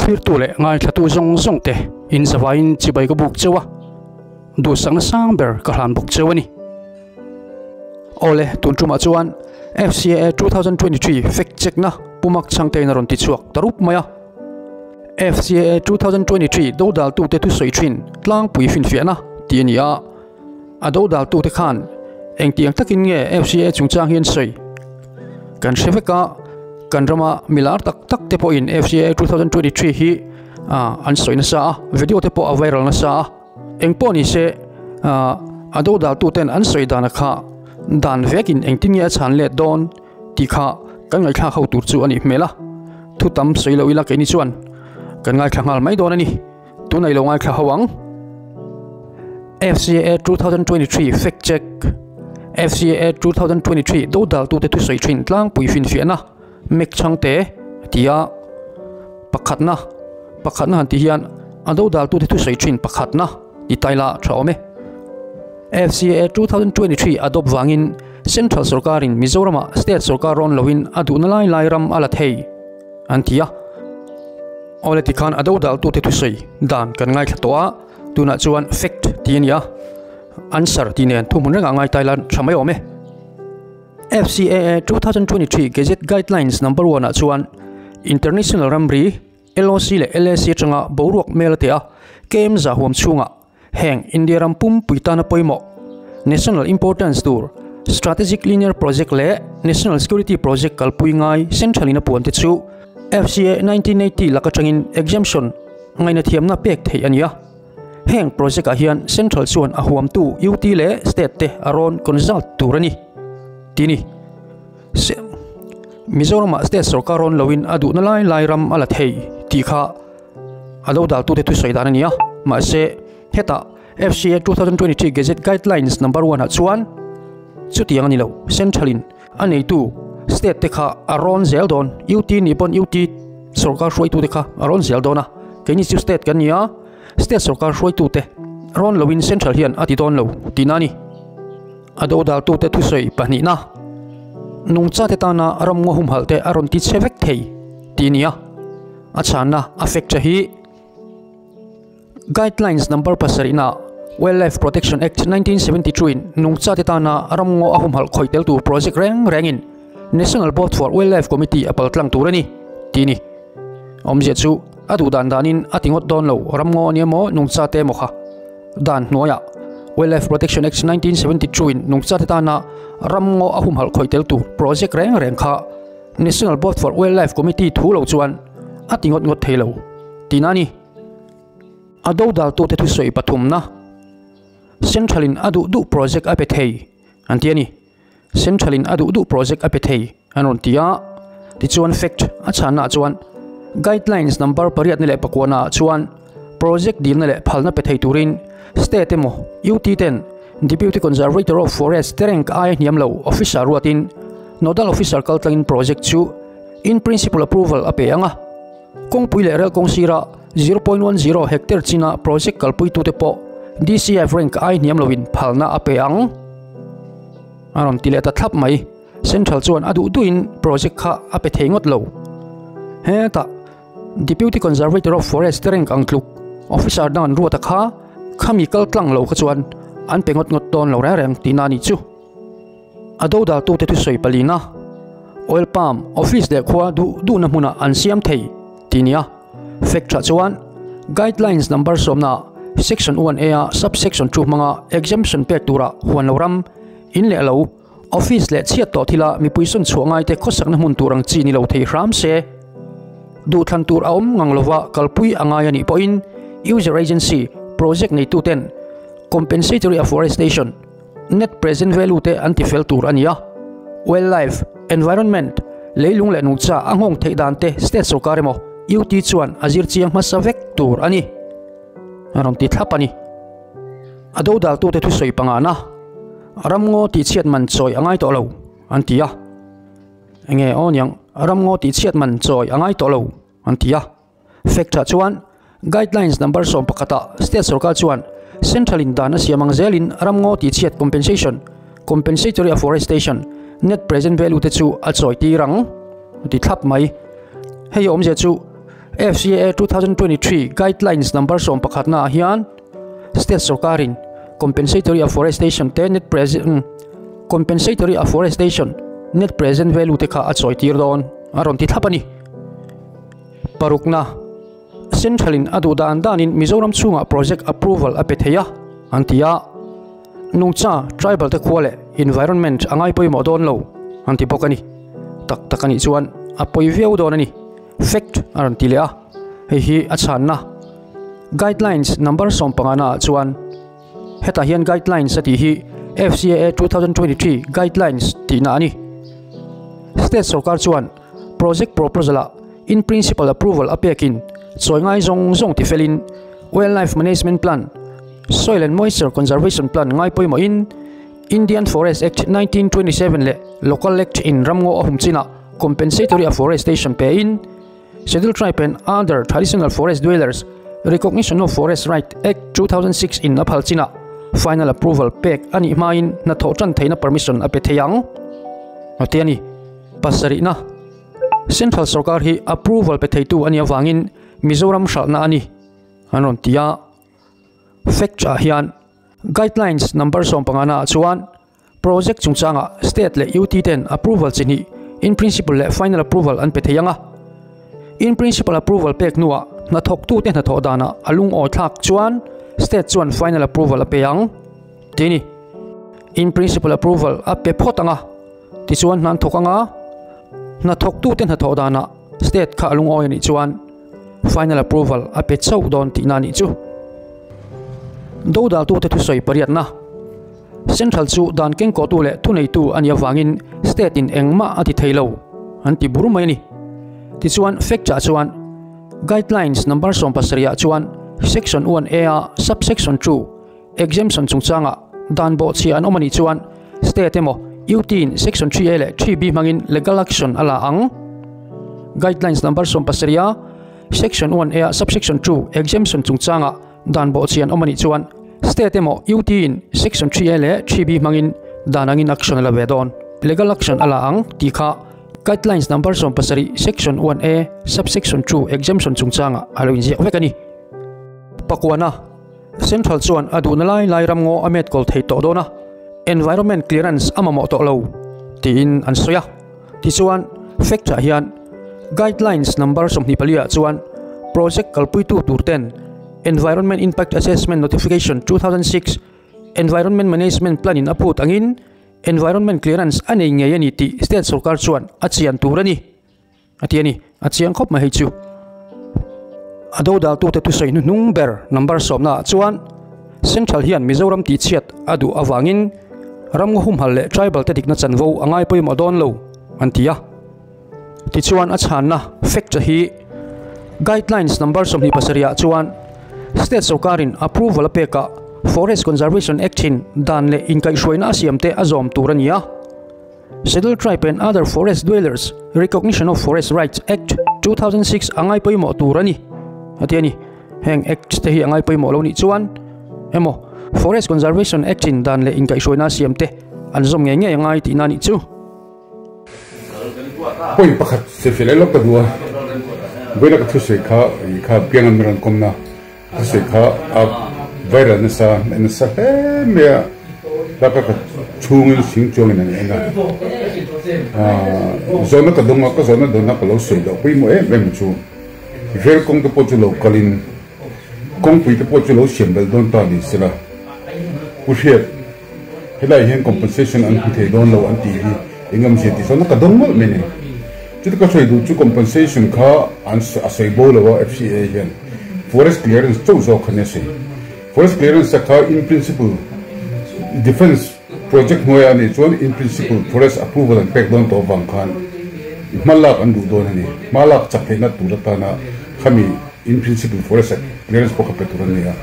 Thlirtu leh ngaithlatu zawng zawng te in zavaiin chibai ka buk cheu a, duhsakna sang ber ka hlan bawk cheu a ni. Awle, tun tumah chuan FCAA 2023 fact check na Pumak Chhangtein a rawn ti chhuak ta rup mai a. FCAA 2023 dodaltute thusawi thin tlangpui finfiahna tih a ni a. A dodaltute khan engtiang takin nge FCAA chungchang hi an sawi? Kan hre vek a, kan rama milar tak tak te pawhin FCAA 2023 hi an sawi nasa a, video te pawh a viral nasa a. Eng pawh ni se, a dodaltuten an sawi dana kha dan vekin engtin nge a chhan let dawn tih kha kan ngaihthlak ho tur chu a nih hmel a. Thu tam sawi lo ila keini chuan kan ngaithla nghal mai dawn a ni. Tunah i lo ngaithla ho ang. FCAA 2023 Fact Check FCAA 2023 dodaltute thusawi thin tlangpui finfiahna mek chhangte tia pakhatna pakhatna han tih hian a dodaltute thusawi thin pakhatna ti taila tha awm e. FCAA 2023 adopt vangin Central sorkarin Mizoramah state sorkar rawn loin a duhna lai lai ram a la thei an ti a. Awle tikhan a dodaltute thusawi dan kan ngaithla tawh a, tunah chuan fact tih a ni a, answer tih nen thuhmun rengah ngai taila tha mai awm e. FCAA 2023 Gazette Guidelines Number 1 ah chuan International ramri LOC leh LAC atanga boruak hmel a teh a, KM za huam chhungah Heng India ram pumpui tana pawimawh National Importance tur Strategic Linear Project leh National Security Project kalpui ngai Central in a puan te chu FCA 1980 lak atangin exemption ngaihna thiamna pek theih a ni a. Heng project ah hian Central chuan a huamtu UT leh State te a rawn consult tur a ni tih ni. Mizoramah State sorkar rawn loin a duhna lai lai ram a la thei tih kha A lo daltute thusawi dan a ni a, mahse hetah FCA 2023 Gazette Guidelines Number 1 ah chuan chutiang a ni lo, Central in a neitu state te kha a rawn zel dawn, UT nih pawn UT sorkar hruaitute kha a rawn zel dawn a, keini chu state kan ni a, state sorkar hruaitute rawn loin Central hian a ti dawn lo tihna a ni. A dodaltute thusawi pahnihna nungchate tana ramngaw humhalh te a rawn ti chhe vek thei tih a ni a. A chhanna a fact tha hi Guidelines number pasarihna Wildlife Protection Act 1972 in nungchate tana ramngaw a humhalh khawih tel tur project reng rengin National Board for Wildlife Committee a paltlang tur a ni tih a ni. Awmzia chu a duh dan danin a ti ngawt dawn lo, ramngaw a ni emaw nungchate emaw kha dan hnuaiah Wildlife Protection Act 1972 in nungchate tana ramngaw a humhalh khawih tel tur project reng reng kha National Board for Wildlife Committee thu lo chuan a ti ngawt ngawt thei lo tihna a ni. A dodaltute thusawi pathumna, Central in a duh duh project a pe thei an ti a ni. Central in a duh duh project a pe thei an rawn ti a. Tichuan fact a chhannaah chuan Guidelines number pariatna leh pakuanaah chuan project dilna leh phalna pe thei turin State emaw UT ten Deputy Conservator of Forest te rank aia hniam lo officer ruatin Nodal Officer kaltlangin project chu in principle approval a pe ang a. Kawngpui leh rel kawng sira 0.10 hectare china project kalpuitute pawh DCF rank ai hniam loin phalna a pe ang. A rawn ti leh ta thlap mai. Central chuan a duh duhin project kha a pe thei ngawt lo. Hetah Deputy Conservator of Forest te rank ang tluk officer dang an ruat a kha, khami kal tlang lo kha chuan an pe ngawt ngawt dawn lo reng reng tihna a nih chu. A dodaltute thusawi palina Oil Palm office leh khua duh duhna hmunah an siam thei tih nia. Fact tha chuan Guidelines number sawmna Section 1A a Subsection 2 hmanga exemption pek tura huan lo ram, in leh lo, Office leh chhiat tawh thila mipui sawn chhuah ngaite khawsakna hmun tur ang chi ni lo thei hram se. Duhthlan tur a awm ngang lova kalpui a ngai a nih pawhin User Agency, project neituten Compensatory Afforestation, Net Present Value te an tifel tur a ni a. Wildlife, Environment, leilung leh nungcha a nghawng theih dan te State sorkar emaw UT chuan a zir chiang hmasa vek tur a ni. A rawn ti thlap a ni. A dodaltute thusawi pangana. Ramngaw tihchhiat man chawi a ngai tawh lo, an ti a. Enge aw niang, ramngaw tihchhiat man chawi a ngai tawh lo, an ti a. Fact ah chuan Guidelines number 11 ah State sorkar chuan Central in dan a siam ang zelin ramngaw tihchhiat compensation, compensatory afforestation, net present value te chu a chawi tir ang, a ti thlap mai. Hei awmzia chu. FCAA 2023 Guidelines Number 11 naah hian State sorkarin Compensatory Afforestation te Net Present Compensatory Afforestation Net Present Value te kha a chawi tir dawn a rawn ti thlap a ni. Parukna, Central in a duh dan danin Mizoram chhungah project approval a pe thei a, an ti a. Nungcha, tribal te khua leh environment a ngai pawimawh dawn lo, an ti bawk a ni. Tak tak a nih chuan a pawi viau dawn a ni. Fact a rawn ti leh a, hei hi a chhanna. Guidelines number 15 naah chuan hetah hian guidelines a tih hi FCAA 2023 guidelines tihna a ni. State sorkar chuan project proposal ah in principle approval a pekin chawi ngai zawng zawng tifelin Wildlife Management Plan, Soil and Moisture Conservation Plan ngai pawimawhin Indian Forest Act 1927 leh Local Act in ramngaw a hum chinah compensatory afforestation pein Scheduled Tribe and Other Traditional Forest Dwellers Recognition of Forest Right Act 2006 in a phal chinah final approval pek a nih hmain hnathawh tan theihna permission a pe thei ang a ti a ni. Pasarihna, Central sorkar hi approval pe theitu a nih avangin Mizoram hralhna a ni an rawn ti a. Fact ah hian Guidelines number 15 naah chuan Project chungchangah State leh UT ten approval chi hnih, in principle leh final approval an pe thei ang a. In principle approval pek hnuah hnathawktute hnathawh danah a lungawi thlak chuan State chuan final approval a pe ang tih a ni. In principle approval a pe phawt ang a, tichuan hna an thawk ang a, hnathawktute hnathawh danah State kha a lungawi a nih chuan final approval a pe chauh dawn tihna a nih chu. Dodaltute thusawi pariatna. Central chu dan kengkawhtu leh thuneitu a nih avangin state in engmah a ti thei lo an ti bur mai a ni. Tichuan fact ah chuan Guidelines number 17 ah chuan Section 1A a Subsection 2 Exemption chungchangah dan bawhchhia an awm a nih chuan state emaw UT in Section 3A leh 3B hmangin legal action a la ang. Guidelines number 17 a Section 1A a Subsection 2 Exemption chungchangah Dan bawhchhi an awm a nih chuan State emaw UT in Section 3A leh 3B hmangin dan angin action a la ve dawn. Legal action a la ang tih kha Guidelines number 17 Section 1A Subsection 2 Exemption chungchangah a lo inziak vek a ni. Pakuana, Central chuan a duhna lai lai ramngaw a met kawl thei tawh dawn a, Environment Clearance a mamawh tawh lo tiin an sawi a. Tichuan, fact ah hian Guidelines number 24 ah chuan project kalpuitu tur ten Environment Impact Assessment Notification 2006, Environment Management Plan in a phut angin Environment Clearance a nei ngei a ni tih State sorkar chuan a chian tur a ni, a ti a ni. A chiang khawp mai hei chu. A dodaltute thusawi hnuhnung ber number sawmnaah chuan Central hian Mizoram tihchhiat a duh avangin ramngaw humhal leh tribal te dikna chanvo a ngai pawimawh dawn lo an ti a. Tichuan a chhanna fact hi Guidelines number 27 ah chuan State sorkarin approval a pekah Forest Conservation Act in dan leh inkaihhruaina a siamte a zawm tur a ni a. Scheduled Tribe and Other Forest Dwellers Recognition of Forest Rights Act 2006 a ngai pawimawh tur a ni a ti a ni. Heng Act te hi a ngai pawimawh lo nih chuan emaw Forest Conservation Act in dan leh inkaihhruaina a siam te an zawm ngei ngei a ngai tihna a nih chu. Point pakhat sefel lawk ka duh a, vawiin a ka thusawi kha ih kha piang an rawn kawmna thusawi kha a viral nasa nasa hle mai a, tlaka ka chhungin sing chuangin an en a, aaa zawhna ka dawng a, ka zawhna dawnna ka lo sawi loh pawimawh em em chu rel kawng te pawh chu lo kalin kawngpui te pawh chu lo siam belh dawn ta ni sela Pu Hriat. Helai hian compensation an hmu thei dawn lo an tih hi eng awmzia tih chuan ka dawng mawlh mai ni. Chuti ka sawi duh chu compensation kha an a sawi bo lo a FCA hian forest clearance chauh zawk kha nia sawi. Forest clearance a kha in principle defence project hnuaiah a nih chuan in principle forest approval an pek dawn tawh avang khan hma lak an duh dawn a ni. Hma lak chak theihna tur atana khami in principle forest clearance pawh kha pe tur an ni a.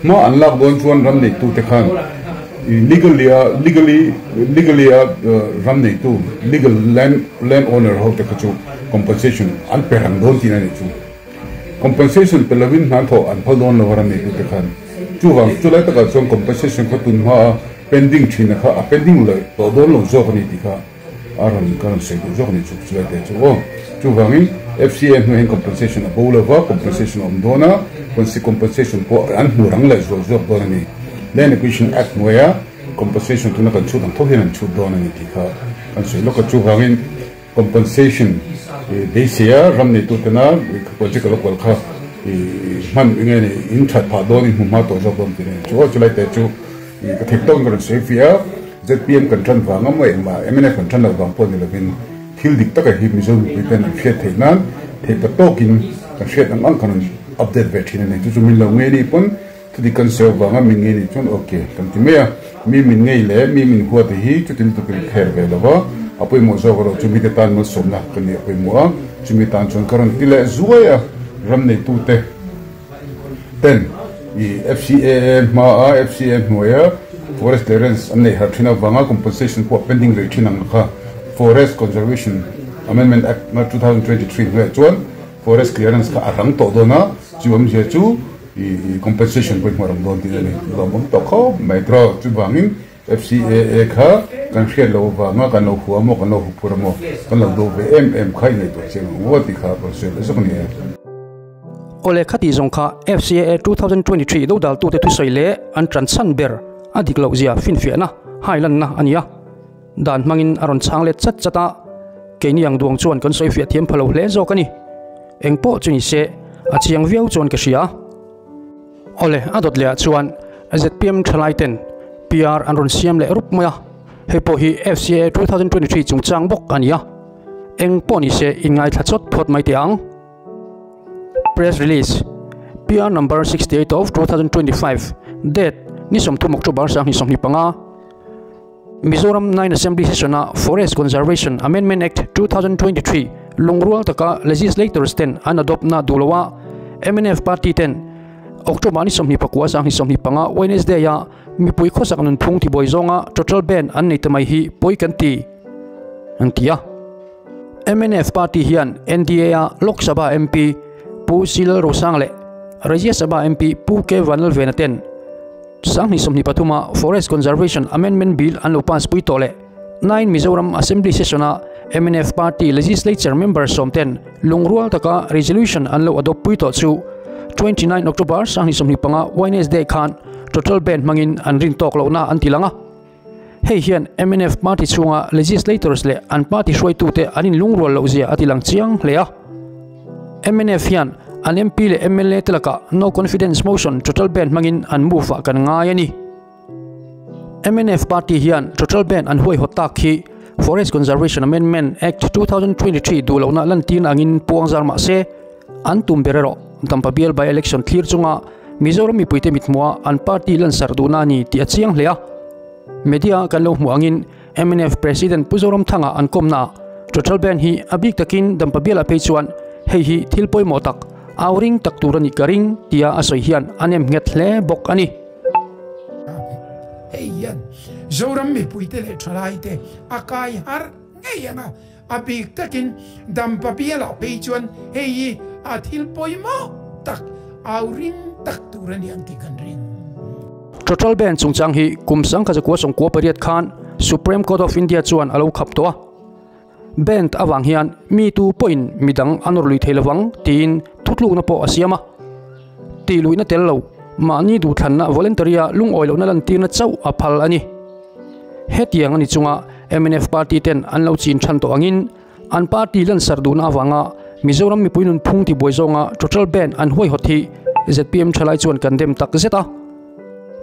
Hma an lak dawn chuan ram neihtute khan legally a legally legally a ram neitu legal land land owner ho te kha chu compensation an pe rang dawn tihna a nih chu. Compensation pe lovin hna thawh an phal dawn lo a ram neitute khan. Chuvang chulai takah chuan compensation kha tun hma a pending thina kha a pending leh tawh dawn lo zawk a ni tih kha a rawn ka rawn sawi duh zawk a ni chu chulai te chu aw. Chuvangin FCA hnuaiah hian compensation a bo lova, compensation a awm dawn a, compensation pawh an hmu rang leh zual zawk dawn a ni. Land Acquisition Act hnuaia compensation tuna kan chhut ang tho hian an chhut dawn a ni tih kha kan sawi lawk a. Chuvangin compensation beiseia ram neitutena project a lo kual kha hman eng nge ni in that phah dawn, in hmu hma tawh zawk dawn tih a ni. Chu chulai te chu ka theih tawkin ka rawn sawi fiah a, zpm kan tan vang a maw engmah mnf kan tan loh vang pawh ni lovin, Thil dik taka hi Mizo mipui ten an hriat theih nan theih ta tawkin kan hriat ang ang kan rawn update ve thin a ni. Chu chu min lo ngei nih pawn thu dik kan sawi avanga min ngei nih chuan ok kan ti mai a. Mi min ngei leh mi min huat te hi chuti lutukin kher ve lo va, a pawimawh zawk erawh chu mite tan malsawmna ka nih a pawimawh a, chumi tan chuan ka rawn ti leh zuai a, ram neitute ten i FCAA hmaa FCA hnuaia forest clearance an neih harh thin avanga compensation pawh pending rih thin ang kha Forest Conservation Amendment Act 2023 hnuaiah chuan forest clearance kha a rang tawh dawn a, chu awmzia chu i compensation pawh i hmu rang dawn tih a ni. Lawmawm tawh khawp mai tawh. Chuvangin FCAA kha kan hriat loh avanga kan lo hua maw, kan lo huphur a maw, kan lo do ve em em kha i ngaihtuah chiang ang aw tih kha rawn sawi leh zawk a ni e. Awle khati zawng kha FCAA 2023 dodaltute thusawi leh an tan chhan ber a dik loh zia finfiahna hailanna a ni a. Dan hmangin a rawn chhang let chat chat a, keini ang duang chuan kan sawi fiah thiam pha lo hle zawk a ni. Eng pawh chu ni se, a chiang viau chuan ka hria. Awle, a dawt lehah chuan zpm thalai ten PR an rawn siam leh rup mai a, hei pawh hi FCA 2023 chungchang bawk a ni a. Eng pawh ni se, inngaithla chawt phawt mai teh ang. Press Release, PR Number 68 of 2025, Date, Ni 30 October 2025. Mizoram Nine Assembly Session-a Forest Conservation Amendment Act 2023 lungrual taka legislators ten an adopt na duh loa mnf party ten October ni 24 2025 Wednesday-a mipui khawsak nunphung tibuai zawnga total ban an nei ta mai hi pawi kan ti an ti a. Mnf party hian NDA-a Lok Sabha MP Pu Silal Rosang leh Rajya Sabha MP Pu K Vanlalvena ten 2023-a Forest Conservation Amendment Bill an lo pass pui tawh leh nine Mizoram Assembly Session-a mnf party legislature member sawmten lungrual taka resolution an lo adopt pui tawh chu 29 October 2025 Wednesday khan total ban hmangin an rin tawk lohna an ti lang a. Hei hian mnf party chhunga legislators leh an party hruaitute an inlungrual lohzia a ti lang chiang hle a. Mnf hian an MP leh mla te lakah no confidence motion total ban hmangin an move ah kan ngai a ni. Mnf party hian total ban an huaihawt tak hi Forest Conservation Amendment Act 2023 duh lohna lantirna angin puang zar mah se an tum ber erawh Dampa bial by election thlir chunga Mizoram mipuite mithmuha an party lansarh duhna a ni tih a chiang hle a. Media kan lo hmuh angin mnf President Pu Zoramthanga an kawmnaah Total Ban hi a bik takin Dampa bialah phei chuan hei hi thil pawimawh tak, au ring tak tur a nih ka ring tia a sawi hian a nem nghet hle bawk a ni. Hei hian Zoram mipuite leh thalaite a kai harh ngei ang a, a bik takin Dampa bialah phei chuan hei hi a thil pawimawh tak, au ring tak tur a ni ang tih kan ring. Total Ban chungchang hi kum 1998 khan Supreme Court of India chuan a lo khap tawh a. Band avang hian mi tu pawhin midang a nawr lui thei lovang tiin thutlukna pawh a siam a. Tih luihna tel lo, mahni duhthlanna voluntary-a lungawi lohna lantirna chauh a phal a ni. Hetiang a ni chunga mnf party ten an lo chin than tawh angin an party lansarh duhna avanga Mizoram mipui nunphung tibuai zawnga total ban an huaihawt hi zpm thalai chuan kan dem tak zet a.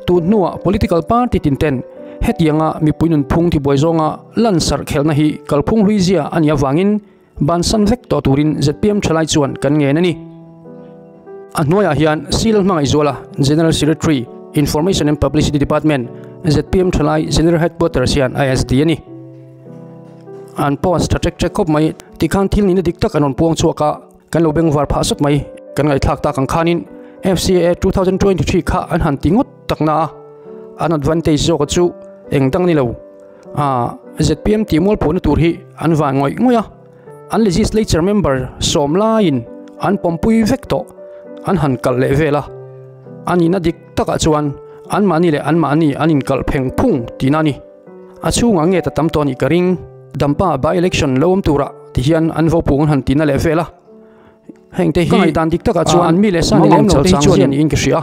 Tun hnuah political party tin ten hetianga mipui nunphung tibuai zawnga lansarh khelhna hi kalphung hlui zia a nih avangin bansan vek tawh turin zpm thalai chuan kan ngen a ni. A hnuaiah hian Seal Hmangaihzuala, General Secretary, Information and Publicity Department, zpm thalai General Headquarters hian a SD a ni. An post tha ṭek ṭek khawp mai. Tikhan thil nihna dik tak an rawn puang chhuak a, kan lo bengvar phah sawt mai. Kan ngaihthlak tak ang khanin FCAA 2023 kha an han ti ngawt tak na a, an advantage zawka chu eng dang ni lo. Aa, zpm tih mualphuhna tur hi an van ngawih ngawih a, an legislature member sawm laiin an pawmpui vek tawh an han kalh leh vel a. A nihna dik takah chuan anmahni leh anmahni an inkalh pheng phung tihna a ni. A chhungah nge ta tam tawh a nih ka ring. Dampa by election lo awm turah ti Tihian an vopung an han tina leh vel a, heng te hi ka ngaihdan dik takah chuan an mi leh sa ni lem lo te hi chuan niin ka hria.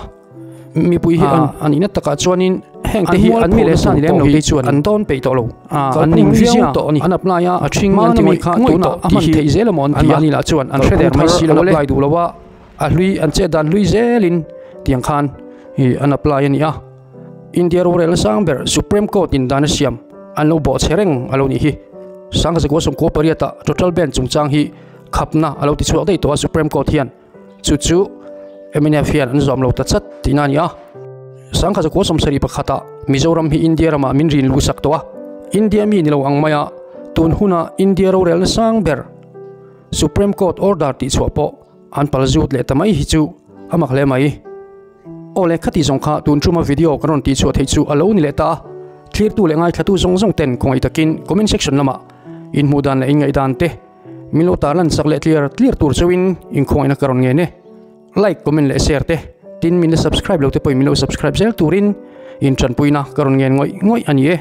Mipui hi an inna takah chuanin heng te hi an mi leh sa ni lem lo te hi chuan an dawn peih tawh lo. An ning viau tawh a ni. An apply a, a ṭhing an ti mai kha tunah a hman theih zel emaw an ti a, anmahni lah chuan an hre der mai si lo a apply duh lo a, a hlui an chet dan hlui zelin tiang khan an apply a ni a. India rorelna sang ber Supreme Court in dan a siam an lo bawhchhe reng a lo nih hi. Sangkazakua sawmkua pariata total ban chungchang hi khapna a lo ti chhuak daih tawh a Supreme Court hian chu chu mnf hian an zawm lo ta chat tihna a ni a. Sangkazakua sawmsarih pakhata Mizoram hi India ramah min rin luh sak tawh a, India mi ni lo ang maia tun huna India rorelna sang ber Supreme Court order tihchhuah pawh an pal zut leh ta mai hi chu a mak hle mai. Aw le, khati zawng kha tun tuma video kan rawn tihchhuah theih chu a lo ni leh ta a, thlirtu leh ngaithlatu zawng zawng ten khawngaih takin comment section lamah inhmuh dan leh inngaih dan te min lo tarlan sak leh tliar tliar tur chauhin inkhawngaihna ka rawn ngen e. Like, comment leh share te tin min la subscribe lo te pawhin min lo subscribe zel turin intanpuina ka rawn ngen ngawih ngawih a ni e.